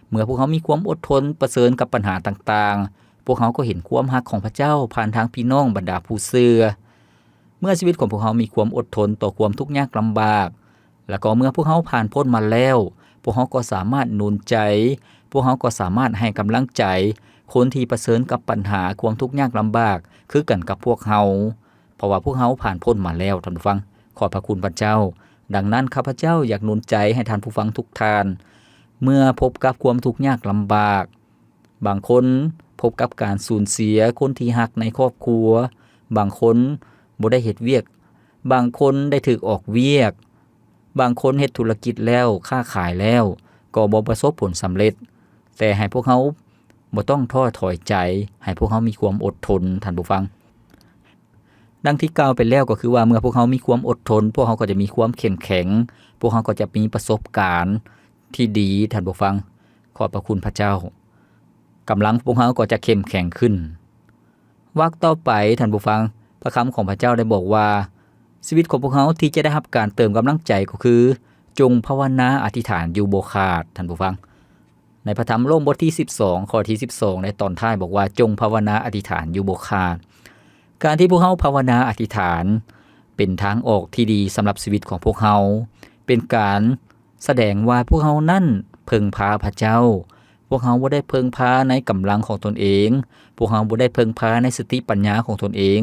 ເມື່ອພວກເຮົາມີຄວາມອົດທົນປະເຊີນກັບບັນຫາຕ່າງໆ, ພວກເຮົາກໍເຫັນຄວາມຮັກຂອງພະເຈົ້າຜ່ານທາງພີ່ນ້ອງບັນດາຜູ້ເຊື່ອ. ເມື່ອຊີວິດຂອງພວກເຮົາມີຄວາມອົດທົນຕໍ່ຄວາມທຸກຍາກລຳບາກ, ແລ້ວກໍເມື່ອພວກເຮົາຜ່ານພົ້ນມາແລ້ວ, ພວກເຮົາກໍສາມາດໜູນໃຈ, ພວກເຮົາກໍສາມາດໃຫ້ກຳລັງໃຈຄົນທີ່ປະເຊີນກັບບັນຫາຄວາມທຸກຍາກລຳບາກຄືກັນກັບພວກເຮົາ, ເພາະວ່າພວກເຮົາຜ່ານພົ້ນມາແລ້ວ, ທ່ານຜູ້ຟັງ. ຂອບພະຄຸນພະເຈົ້າ. ດັ່ງນັ້ນ, ຂ້າພະເຈົ້າຢາກໜູນໃຈໃຫ້ທ່ານຜູ້ຟັງທຸກທ່ານ, ເມື່ອພົບກັບຄວາມທຸກຍາກລຳບາກ, ບາງຄົນພົບກັບການສູນເສຍຄົນທີ່ຮັກໃນຄອບຄົວ, ບາງຄົນບໍ່ໄດ້ເຮັດວຽກ, ບາງຄົນໄດ້ຖືກອອກວຽກ, ບາງຄົນເຮັດທຸລະກິດແລ້ວ, ຄ້າຂາຍແລ້ວ, ກໍບໍ່ປະສົບຜົນສຳເລັດ. ແຕ່ໃຫ້ພວກເຮົາບໍ່ຕ້ອງທໍ້ຖອຍໃຈ, ໃຫ້ພວກເຮົາມີຄວາມອົດທົນ, ທ່ານຜູ້ຟັງ. ດັ່ງທີ່ກ່າວໄປແລ້ວກໍຄືວ່າ ເມື່ອພວກເຮົາມີຄວາມອົດທົນ, ພວກເຮົາກໍຈະມີຄວາມເຂັ້ມແຂງ, ພວກເຮົາກໍຈະມີປະສົບການທີ່ດີ, ທ່ານຜູ້ຟັງ. ຂອບພະຄຸນພະເຈົ້າ. ກຳລັງພວກເຮົາກໍຈະເຂັ້ມແຂງຂຶ້ນ. ວັກຕໍ່ໄປ, ທ່ານຜູ້ຟັງ, ພະຄຳຂອງພະເຈົ້າໄດ້ບອກວ່າ, ຊີວິດຂອງພວກເຮົາທີ່ຈະໄດ້ຮັບການເຕີມກຳລັງໃຈກໍຄື, ຈົ່ງພາວະນາອະທິຖານຢູ່ບໍ່ຂາດ, ທ່ານຜູ້ຟັງ. ໃນພະທຳໂລມບົດທີສິບສອງ ຂໍ້ທີສິບສອງ ໃນຕອນທ້າຍບອກວ່າ, ຈົ່ງພາວະນາອະທິຖານຢູ່ບໍ່ຂາດ. ການທີ່ພວກເຮົາພາວະນາອະທິຖານ ເປັນທາງອອກທີ່ດີສຳລັບຊີວິດຂອງພວກເຮົາ, ເປັນການສະແດງວ່າພວກເຮົານັ້ນເພິ່ງພາພະເຈົ້າ. ພວກເຮົາບໍ່ໄດ້ເພິ່ງພາໃນກຳລັງຂອງຕົນເອງ, ພວກເຮົາບໍ່ໄດ້ເພິ່ງພາໃນສະຕິປັນຍາຂອງຕົນເອງ,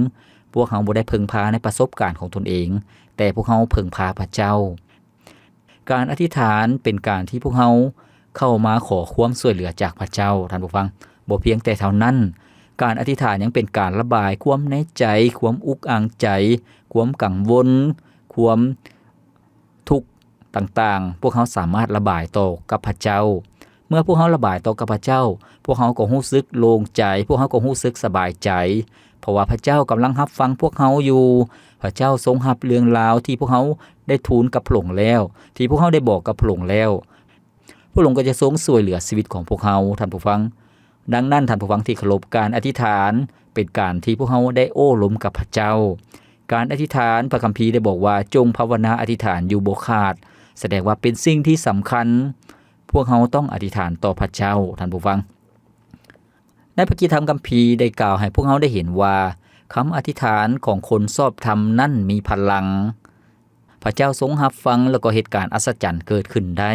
ພວກເຮົາບໍ່ໄດ້ເພິ່ງພາໃນປະສົບການຂອງຕົນເອງ, ແຕ່ພວກເຮົາເພິ່ງພາພະເຈົ້າ. ການອະທິຖານເປັນການທີ່ພວກເຮົາເຂົ້າມາຂໍຄວາມຊ່ວຍເຫຼືອຈາກພະເຈົ້າ, ທ່ານຜູ້ຟັງ. ບໍ່ພຽງແຕ່ເທົ່ານັ້ນ, ການອະທິຖານຍັງເປັນການລະບາຍຄວາມໃນໃຈ, ຄວາມອຸກອັ່ງໃຈ, ຄວາມກັງວົນ, ຄວາມທຸກຕ່າງໆ, ພວກເຮົາສາມາດລະບາຍຕໍ່ກັບພະເຈົ້າ. ເມື່ອພວກເຮົາລະບາຍຕໍ່ກັບພະເຈົ້າ, ພວກເຮົາກໍຮູ້ສຶກໂລ່ງໃຈ, ພວກເຮົາກໍຮູ້ສຶກສະບາຍໃຈ, ເພາະວ່າພະເຈົ້າກຳລັງຮັບຟັງພວກເຮົາຢູ່. ພະເຈົ້າຊົງຮັບເລື່ອງລາວທີ່ພວກເຮົາໄດ້ທູນກັບພະອົງແລ້ວ, ທີ່ພວກເຮົາໄດ້ບອກກັບພະອົງແລ້ວ. ພະອົງກໍຈະຊົງຊ່ວຍເຫຼືອຊີວິດຂອງພວກເຮົາ, ທ່ານຜູ້ຟັງ. ດັ່ງນັ້ນ, ທ່ານຜູ້ຟັງທີ່ເຄົາລົບ, ການອະທິຖານເປັນການທີ່ພວກເຮົາໄດ້ໂອ້ລົມກັບພະເຈົ້າ. ການອະທິຖານ, ພະຄຳພີໄດ້ບອກວ່າ, ຈົ່ງພາວະນາອະທິຖານຢູ່ບໍ່ຂາດ, ສະແດງວ່າເປັນສິ່ງທີ່ສຳຄັນ. ພວກເຮົາຕ້ອງອະທິຖານຕໍ່ພະເຈົ້າ, ທ່ານຜູ້ຟັງ. ໃນພະກິດທຳຄຳພີໄດ້ກ່າວໃຫ້ພວກເຮົາໄດ້ເຫັນວ່າ ຄຳອະທິຖານຂອງຄົນຊອບທຳນັ້ນມີພະລັງ. ພະເຈົ້າຊົງຮັບຟັງ ແລ້ວກໍເຮັດການອັດສະຈັນເກີດຂຶ້ນໄດ້.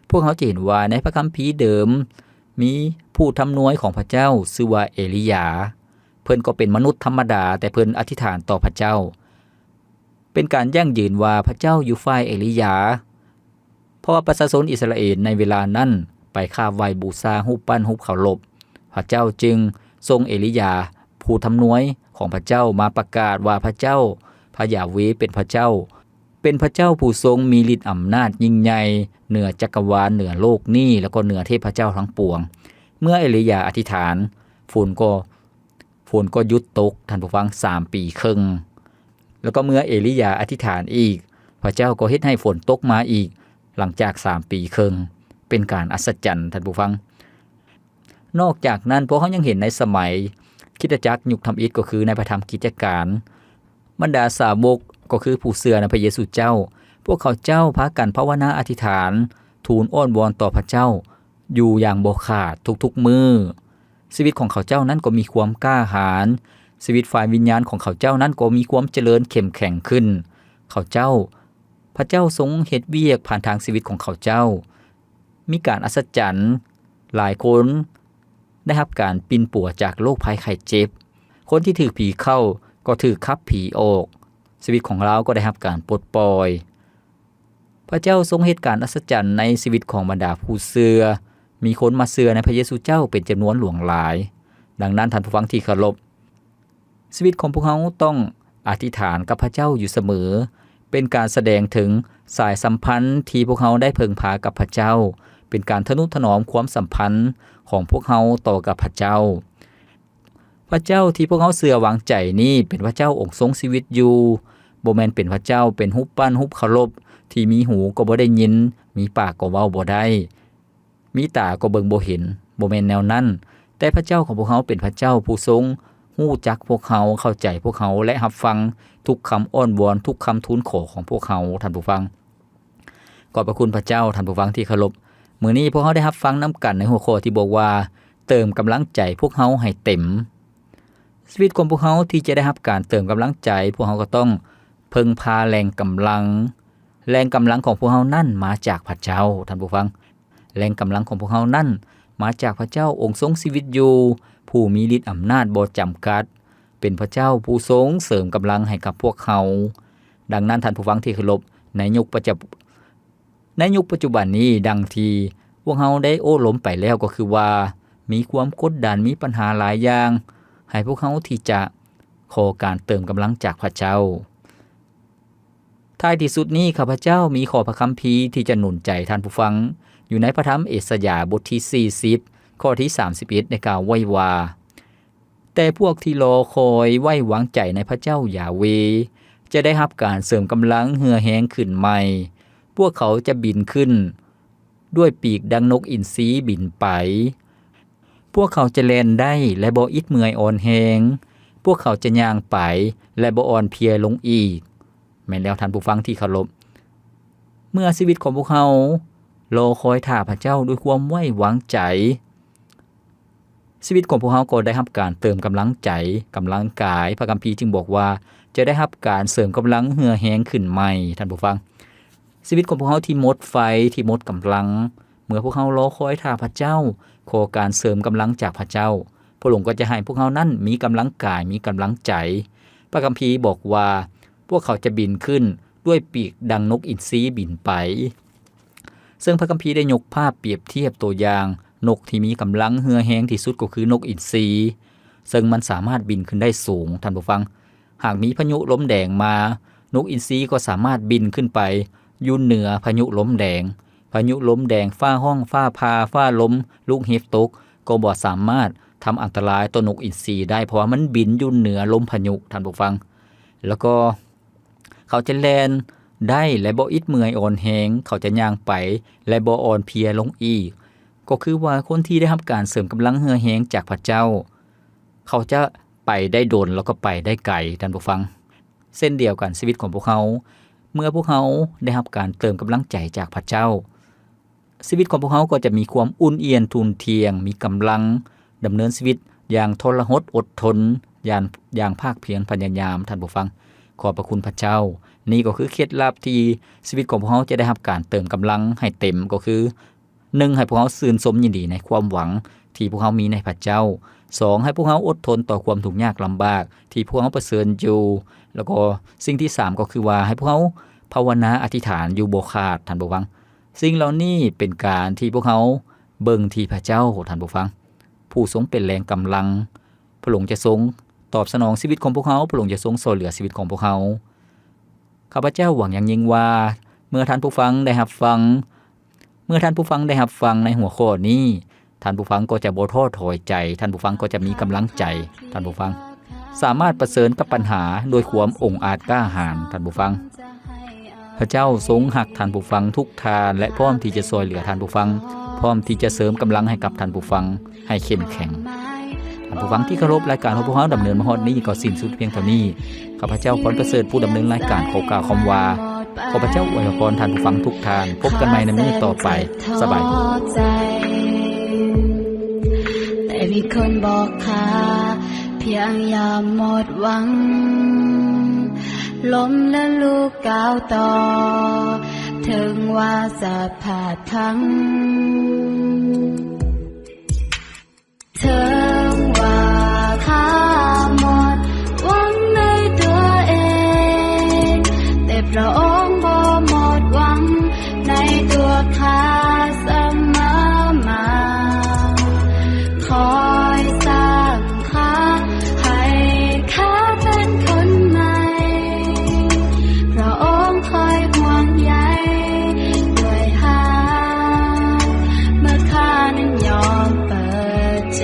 ພວກເຮົາຈະເຫັນວ່າໃນພະຄຳພີເດີມ ມີຜູ້ທຳນວຍຂອງພະເຈົ້າຊື່ວ່າເອລີຢາ. ເພິ່ນກໍເປັນມະນຸດທຳມະດາ, ແຕ່ເພິ່ນອະທິຖານຕໍ່ພະເຈົ້າ. ເປັນການຢັ້ງຢືນວ່າພະເຈົ້າຢູ່ຝ່າຍເອລີຢາ, ເພາະວ່າປະຊາຊົນອິດສະຣາເອນໃນເວລານັ້ນໄປຄາບໄຫວ້ບູຊາຮູບປັ້ນຮູບເຄົາລົບ. ພະເຈົ້າຈຶ່ງສົ່ງເອລີຢາຜູ້ທຳນວຍຂອງພະເຈົ້າມາປະກາດວ່າພະເຈົ້າ, ພະຢາເວເປັນພະເຈົ້າ, ເປັນພະເຈົ້າຜູ້ຊົງມີລິດອຳນາດຍິ່ງໃຫຍ່ເໜືອຈັກກະວານ, ເໜືອໂລກນີ້ ແລ້ວກໍເໜືອເທບພະເຈົ້າທັງປວງ. ເມື່ອເອລີຢາອະທິຖານ, ຝົນກໍ ຝົນກໍຢຸດຕົກ, ທ່ານຜູ້ຟັງ, ສາມປີເຄິ່ງ. ແລ້ວກໍເມື່ອເອລີຢາອະທິຖານອີກ, ພະເຈົ້າກໍເຮັດໃຫ້ຝົນຕົກມາອີກ ຫຼັງຈາກສາມປີເຄິ່ງ. ເປັນການອັດສະຈັນ, ທ່ານຜູ້ຟັງ. ນອກຈາກນັ້ນ, ພວກເຮົາຍັງເຫັນໃນສະໄໝຄຣິສຕະຈັກຍຸກທຳອິດ, ກໍຄືໃນພະທຳກິດຈະການ, ບັນດາສາວົກ, ກໍຄືຜູ້ເຊື່ອໃນພະເຢຊູເຈົ້າ, ພວກເຂົາເຈົ້າພາກັນພາວະນາອະທິຖານ, ທູນອ້ອນວອນຕໍ່ພະເຈົ້າ ຢູ່ຢ່າງບໍ່ຂາດທຸກໆມື້. ຊີວິດຂອງເຂົາເຈົ້ານັ້ນກໍມີຄວາມກ້າຫານ, ຊີວິດຝ່າຍວິນຍານຂອງເຂົາເຈົ້ານັ້ນກໍມີຄວາມຈະເລີນເຂັ້ມແຂງຂຶ້ນ. ເຂົາເຈົ້າ, ພະເຈົ້າຊົງເຮັດວຽກຜ່ານທາງຊີວິດຂອງເຂົາເຈົ້າ. ມີການອັດສະຈັນ, ຫຼາຍຄົນໄດ້ຮັບການປິ່ນປົວຈາກໂລກໄພໄຂ້ເຈັບ. ຄົນທີ່ຖືກຜີເຂົ້າກໍຖືກຂັບຜີອອກ. ຊີວິດຂອງລາວກໍໄດ້ຮັບການປົດປ່ອຍ. ພະເຈົ້າຊົງເຮັດການອັດສະຈັນໃນຊີວິດຂອງບັນດາຜູ້ເຊື່ອ. ມີຄົນມາເຊື່ອໃນພະເຢຊູເຈົ້າເປັນຈຳນວນຫຼວງຫຼາຍ. ດັ່ງນັ້ນ, ທ່ານຜູ້ຟັງທີ່ເຄົາລົບ, ຊີວິດຂອງພວກເຮົາຕ້ອງອະທິຖານກັບພະເຈົ້າຢູ່ສະເໝີ. ເປັນການສະແດງເຖິງສາຍສຳພັນທີ່ພວກເຮົາໄດ້ເພິ່ງພາກັບພະເຈົ້າ. ເປັນການທະນຸຖະໜອມຄວາມສຳພັນຂອງພວກເຮົາຕໍ່ກັບພະເຈົ້າ. ພະເຈົ້າທີ່ພວກເຮົາເຊື່ອວາງໃຈນີ້ເປັນພະເຈົ້າອົງຊົງຊີວິດຢູ່, ບໍ່ແມ່ນເປັນພະເຈົ້າເປັນຮູບປັ້ນຮູບເຄົາລົບ ທີ່ມີຫູກໍບໍ່ໄດ້ຍິນ, ມີປາກກໍເວົ້າບໍ່ໄດ້, ມີຕາກໍເບິ່ງບໍ່ເຫັນ, ບໍ່ແມ່ນແນວນັ້ນ. ແຕ່ພະເຈົ້າຂອງພວກເຮົາເປັນພະເຈົ້າຜູ້ຊົງຮູ້ຈັກພວກເຮົາ, ເຂົ້າໃຈພວກເຮົາ ແລະ ຮັບຟັງທຸກຄຳອ້ອນວອນ, ທຸກຄຳທູນຂໍຂອງພວກເຮົາ, ທ່ານຜູ້ຟັງ. ຂອບພະຄຸນພະເຈົ້າ, ທ່ານຜູ້ຟັງທີ່ເຄົາລົບ. ມື້ນີ້ພວກເຮົາໄດ້ຮັບຟັງນຳກັນໃນຫົວຂໍ້ທີ່ບອກວ່າ ເຕີມກຳລັງໃຈພວກເຮົາໃຫ້ເຕັມ. ຊີວິດຂອງພວກເຮົາທີ່ຈະໄດ້ຮັບການເຕີມກຳລັງໃຈ, ພວກເຮົາກໍຕ້ອງເພິ່ງພາແຫຼ່ງກຳລັງ. ແຫຼ່ງກຳລັງຂອງພວກເຮົານັ້ນມາຈາກພະເຈົ້າ, ທ່ານຜູ້ຟັງ. ແຫຼ່ງກຳລັງຂອງພວກເຮົານັ້ນມາຈາກພະເຈົ້າອົງຊົງຊີວິດຢູ່, ຜູ້ມີລິດອຳນາດບໍ່ຈຳກັດ. ເປັນພະເຈົ້າຜູ້ຊົງເສີມກຳລັງໃຫ້ກັບພວກເຮົາ. ດັ່ງນັ້ນ, ທ່ານຜູ້ຟັງທີ່ເຄົາລົບ, ໃນຍຸກປະຈຳ ໃນຍຸກປັດຈຸບັນນີ້, ດັ່ງທີ່ພວກເຮົາໄດ້ໂອ້ລົມໄປແລ້ວ, ກໍຄືວ່າມີຄວາມກົດດັນ, ມີບັນຫາຫຼາຍຢ່າງ ໃຫ້ພວກເຮົາທີ່ຈະຂໍການເຕີມກຳລັງຈາກພະເຈົ້າ. ທ້າຍທີ່ສຸດນີ້, ຂ້າພະເຈົ້າມີຂໍ້ພະຄຳພີທີ່ຈະໜູນໃຈທ່ານຜູ້ຟັງ, ຢູ່ໃນພະທຳເອສາຍາ ບົດທີສີ່ສິບ ຂໍ້ທີສາມສິບເອັດ ໄດ້ກ່າວໄວ້ວ່າ, ແຕ່ພວກທີ່ລໍຄອຍໄວ້ວາງໃຈໃນພະເຈົ້າຢາເວ ຈະໄດ້ຮັບການເສີມກຳລັງເຫື່ອແຮງຂຶ້ນໃໝ່. ພວກເຂົາຈະບິນຂຶ້ນດ້ວຍປີກດັ່ງນົກອິນຊີບິນໄປ. ພວກເຂົາຈະແລ່ນໄດ້ ແລະ ບໍ່ອິດເມື່ອຍອ່ອນແຮງ. ພວກເຂົາຈະຍ່າງໄປ ແລະ ບໍ່ອ່ອນເພຍລົງອີກ. ແມ່ນແລ້ວ, ທ່ານຜູ້ຟັງທີ່ເຄົາລົບ, ເມື່ອຊີວິດຂອງພວກເຮົາລໍຄອຍຖ້າພະເຈົ້າດ້ວຍຄວາມໄວ້ວາງໃຈ, ຊີວິດຂອງພວກເຮົາກໍໄດ້ຮັບການເຕີມກຳລັງໃຈ, ກຳລັງກາຍ. ພະຄຳພີຈຶ່ງບອກວ່າ ຈະໄດ້ຮັບການເສີມກຳລັງເຫື່ອແຮງຂຶ້ນໃໝ່. ທ່ານຜູ້ຟັງ, ຊີວິດຂອງພວກເຮົາທີ່ໝົດໄຟ, ທີ່ໝົດກຳລັງ, ເມື່ອພວກເຮົາລໍຄອຍຖ້າພະເຈົ້າ, ຂໍການເສີມກຳລັງຈາກພະເຈົ້າ, ພະອົງກໍຈະໃຫ້ພວກເຮົານັ້ນມີກຳລັງກາຍ, ມີກຳລັງໃຈ. ພະຄຳພີບອກວ່າ ພວກເຂົາຈະບິນຂຶ້ນດ້ວຍປີກດັ່ງນົກອິນຊີບິນໄປ. ເຊິ່ງພະຄຳພີໄດ້ຍົກພາບປຽບທຽບຕົວຢ່າງນົກທີ່ມີກຳລັງເຫື່ອແຮງທີ່ສຸດກໍຄືນົກອິນຊີ, ເຊິ່ງມັນສາມາດບິນຂຶ້ນໄດ້ສູງ, ທ່ານຜູ້ຟັງ. ຫາກມີພາຍຸລົມແດງມາ, ນົກອິນຊີກໍສາມາດບິນຂຶ້ນໄປຢູ່ເໜືອພາຍຸລົມແດງ. ພາຍຸລົມແດງ, ຟ້າຮ້ອງ, ຟ້າຜ່າ, ຟ້າລົມ, ລູກເຫັບຕົກ ກໍບໍ່ສາມາດທຳອັນຕະລາຍຕໍ່ນົກອິນຊີໄດ້, ເພາະວ່າມັນບິນຢູ່ເໜືອລົມພາຍຸ, ທ່ານຜູ້ຟັງ. ແລ້ວກໍເຂົາຈະແລ່ນໄດ້ ແລະ ບໍ່ອິດເມື່ອຍອ່ອນແຮງ, ເຂົາຈະຍ່າງໄປ ແລະ ບໍ່ອ່ອນເພຍລົງອີກ. ກໍຄືວ່າຄົນທີ່ໄດ້ຮັບການເສີມກຳລັງເຫື່ອແຮງຈາກພະເຈົ້າ, ເຂົາຈະໄປໄດ້ດົນ ແລ້ວກໍໄປໄດ້ໄກ, ທ່ານຜູ້ຟັງ. ເຊັ່ນດຽວກັນຊີວິດຂອງພວກເຮົາ, ເມື່ອພວກເຮົາໄດ້ຮັບການເຕີມກຳລັງໃຈຈາກພະເຈົ້າ, ຊີວິດຂອງພວກເຮົາກໍຈະມີຄວາມອຸ່ນອຽນທຸ່ນທ່ຽງ, ມີກຳລັງດຳເນີນຊີວິດຢ່າງທໍລະຫົດອົດທົນ, ຢ່າງ, ຢ່າງພາກພຽນພະຍາຍາມ, ທ່ານຜູ້ຟັງ. ຂອບພະຄຸນພະເຈົ້າ. ນີ້ກໍຄືເຄັດລັບທີ່ຊີວິດຂອງພວກເຮົາຈະໄດ້ຮັບການເຕີມກຳລັງໃຫ້ເຕັມ, ກໍຄື ໜຶ່ງ, ໃຫ້ພວກເຮົາຊື່ນຊົມຍິນດີໃນຄວາມຫວັງທີ່ພວກເຮົາມີໃນພະເຈົ້າ. ສອງ, ໃຫ້ພວກເຮົາອົດທົນຕໍ່ຄວາມທຸກຍາກລຳບາກທີ່ພວກເຮົາປະເຊີນຢູ່. ແລ້ວກໍສິ່ງທີສາມກໍຄືວ່າ ໃຫ້ພວກເຮົາພາວະນາອະທິຖານຢູ່ບໍ່ຂາດ, ທ່ານຜູ້ຟັງ. ສິ່ງເຫຼົ່ານີ້ເປັນການທີ່ພວກເຮົາເບິ່ງທີ່ພະເຈົ້າ, ທ່ານຜູ້ຟັງ, ຜູ້ຊົງເປັນແຮງກຳລັງ. ພະອົງຈະຊົງຕອບສະໜອງຊີວິດຂອງພວກເຮົາ, ພະອົງຈະຊົງຊ່ວຍເຫຼືອຊີວິດຂອງພວກເຮົາ. ຂ້າພະເຈົ້າຫວັງຢ່າງຍິ່ງວ່າ ເມື່ອທ່ານຜູ້ຟັງໄດ້ຮັບຟັງ, ເມື່ອທ່ານຜູ້ຟັງໄດ້ຮັບຟັງໃນຫົວຂໍ້ນີ້, ທ່ານຜູ້ຟັງກໍຈະບໍ່ທໍ້ຖອຍໃຈ, ທ່ານຜູ້ຟັງກໍຈະມີກຳລັງໃຈ, ທ່ານຜູ້ຟັງສາມາດປະເຊີນກັບບັນຫາດ້ວຍຄວາມອົງອາດກ້າຫານ, ທ່ານຜູ້ຟັງ. ພະເຈົ້າຊົງຮັກທ່ານຜູ້ຟັງທຸກທ່ານ ແລະ ພ້ອມທີ່ຈະຊ່ວຍເຫຼືອທ່ານຜູ້ຟັງ, ພ້ອມທີ່ຈະເສີມກຳລັງໃຫ້ກັບທ່ານຜູ້ຟັງໃຫ້ເຂັ້ມແຂງ. ທ່ານຜູ້ຟັງທີ່ເຄົາລົບ, ລາຍການຂອງພວກເຮົາດຳເນີນມາຮອດນີ້ກໍສິ້ນສຸດພຽງເທົ່ານີ້. ຂ້າພະເຈົ້າ ພອນປະເສີດ ຜູ້ດຳເນີນລາຍການ ຂໍກ່າວຄຳວ່າ ຂໍພະເຈົ້າອວຍພອນທ່ານຜູ້ຟັງທຸກທ່ານ. ພົບກັນໃໝ່ໃນມື້ຕໍ່ໄປ. ສະບາຍດີ. ແຕ່ມີຄົນບອກຂ້າ ພຽງຢ່າໝົດຫວັງ, ລົ້ມແລະລຸກກ້າວຕໍ່, ເຖິງວ່າຈະພາດພັງ. ເຖິງວ່າຂ້າໝົດຫວັງໃນຕົວເອງ, ແຕ່ພະອົງບໍ່ໝົດຫວັງໃນຕົວຂ້າສະເໝີມາ. ຄອຍສ້າງຂ້າໃຫ້ຂ້າເປັນຄົນໃໝ່, ພະອົງຄອຍຫ່ວງໃຍດ້ວຍຮັກ ເມື່ອຂ້ານັ້ນຍອມເປີດໃຈ.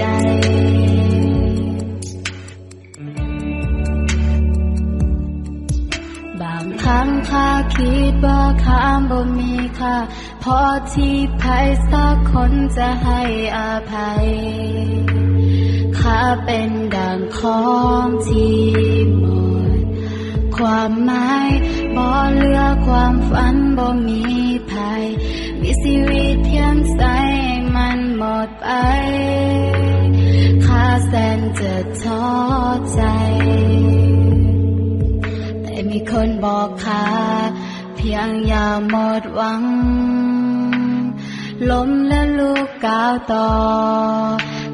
ບາງຄັ້ງຂ້າຄິດວ່າຂ້າບໍ່ມີຄ່າ ພໍທີ່ໃຜສັກຄົນຈະໃຫ້ອະໄພ. ຂ້າເປັນດັ່ງຂອງທີ່ໝົດຄວາມໝາຍ, ບໍ່ເຫຼືອຄວາມຝັນ, ບໍ່ມີໄຜ ມີຊີວິດພຽງໃສ່ມັນໝົດໄປ, ຂ້າແສນຈະທໍ້ໃຈ. ແຕ່ມີຄົນບອກຂ້າ ພຽງຢ່າໝົດຫວັງ, ລົ້ມແລະລຸກກ້າວຕໍ່,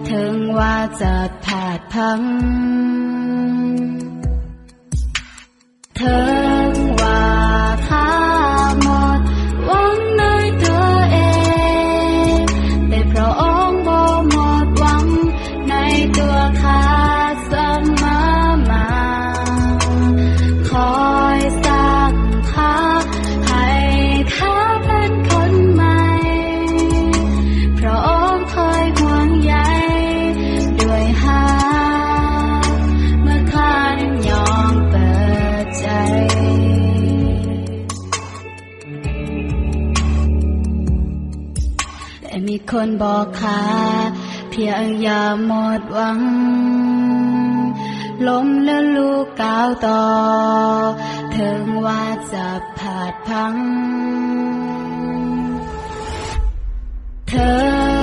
ເຖິງວ່າຈະພາດພັງ. ເຖິງວ່າຂ້າໝົດຫວັງໃນຕົວເອງ, ແຕ່ພະອົງບໍ່ໝົດຫວັງໃນຕົວຂ້າສະເໝີມາ. ຄອຍສ້າງຂ້າໃຫ້ຂ້າເປັນຄົນໃໝ່, ພະອົງຄອຍຫ່ວງໃຍດ້ວຍຮັກ ເມື່ອຂ້ານັ້ນຍອມເປີດໃຈ. ແຕ່ມີຄົນບອກຂ້າ ພຽງຢ່າໝົດຫວັງ, ລົ້ມແລະລຸກກ້າວຕໍ່, ເຖິງວ່າຈະພາດພັງ. ເຖິງ